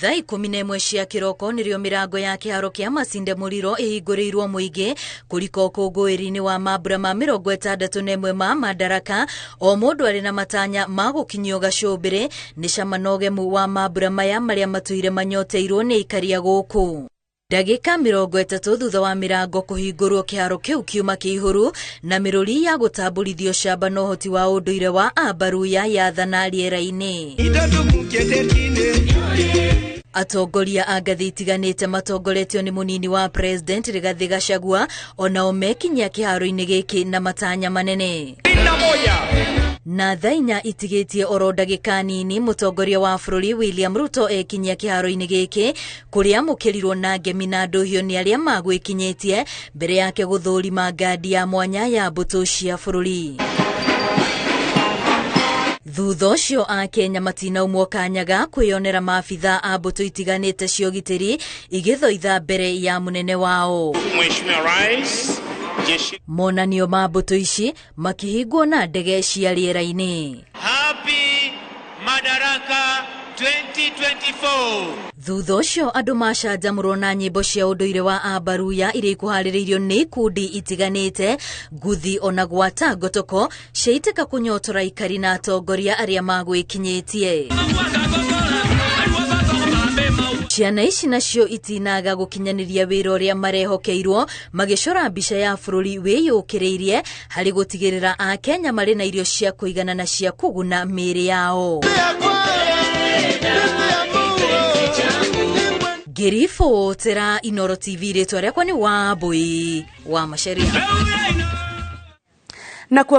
Thaa 11 cia kĩroko nĩrĩo mĩrango ya kĩharo kĩa Masinde Muliro ĩhingũrĩirwo mũingĩ kũrika ũkũngũĩri-inĩ wa mambura ma 61 ma Madaraka, o mũndũ arĩ na matanya ma gũkinyio gacũmbĩrĩ nĩ cama na ũgemu wa mambura maya marĩa matũire manyoteirwo nĩ aikaria gũkũ. Ndagĩka 30 thutha wa mĩrango kũhingũrwo, kĩharo kĩu kiuma kĩihũru na mĩrũri ya gũtambũrithio camba na ũhoti wa ũndũire wa Abaruya yathana rĩera-inĩ. Atongoria a ngathĩ itiganĩte matongoretio nĩ mũnini wa President Rigathĩ Gachagua onao mekinyia kĩharo-inĩ gĩkĩ na matanya manene. Na thaa 4 itigĩtie oro ndagĩka nini, mũtongoria wa bũrũri William Ruto ekinyia kĩharo-inĩ gĩkĩ kũrĩa amũkĩrirwo na ngemi na ndũhio nĩ arĩa magwĩkinyĩtie mbere yake gũthũrima ngandi ya mwanya ya mbũtũ cia bũrũri. Thutha ũcio Akenya matinaumwo kanyaga kwĩyonera maabitha a mbũtũ itiganĩte cia ũgitĩri igĩthoitha mbere ya mũnene wao. Mheshimiwa Rais, jeshi. Monanio ma mbũtũ ici makĩhingwo na ndege cia rĩera-inĩ. Happy Madaraka 2024. Thutha ũcio andũ macanjamũrwo na nyĩmbo cia ũndũire wa Abaruya iria ikuharĩrĩirio nĩ ikundi itiganĩte, nguthi ona gwata ngotoko ciaitĩka kũnyotora aikari na atongoria arĩa magwĩkinyĩtie. Ciana ici nacio itinaga gũkinyanĩria wĩra ũrĩa marehokeirwo, magĩcora mbica ya bũrũri wĩyũkĩrĩirie harĩ gũtigĩrĩra Akenya marĩ na irio cia kũigana na cia kũguna mĩĩrĩ yao. Ngĩribotera Inoro TV, rĩtwa rĩakwa nĩ Wambui wa Macharia. Na kwa